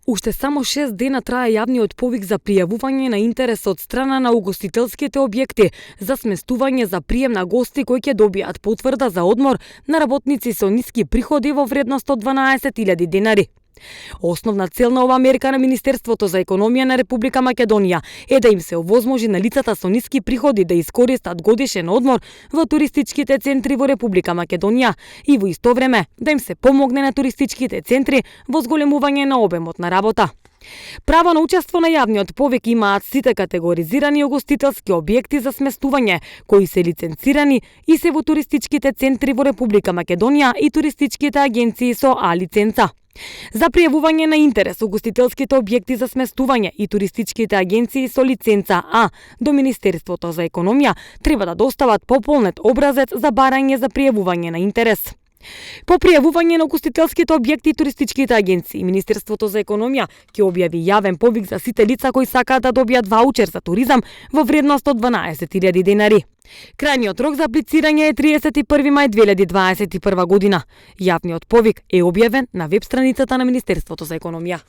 Уште само 6 дена трае јавниот повик за пријавување на интерес од страна на угостителските објекти за сместување за прием на гости кои ќе добијат потврда за одмор на работници со ниски приходи во вредност од 12.000 денари. Основна цел на оваа мерка на Министерството за економија на Република Македонија е да им се овозможи на лицата со ниски приходи да искористат годишен одмор во туристичките центри во Република Македонија и во исто време да им се помогне на туристичките центри во зголемување на обемот на работа. Право на учество на јавниот повик имаат сите категоризирани угостителски објекти за сместување, кои се лиценцирани и се во туристичките центри во Република Македонија и туристичките агенции со А лиценца. За пријавување на интерес угостителските објекти за сместување и туристичките агенции со лиценца А до Министерството за економија треба да достават пополнет образец за барање за пријавување на интерес. По пријавување на угостителските објекти и туристичките агенции, Министерството за економија ќе објави јавен повик за сите лица кои сакаат да добијат ваучер за туризам во вредност од 12.000 денари. Крајниот рок за аплицирање е 31 мај 2021 година. Јавниот повик е објавен на веб страницата на Министерството за економија.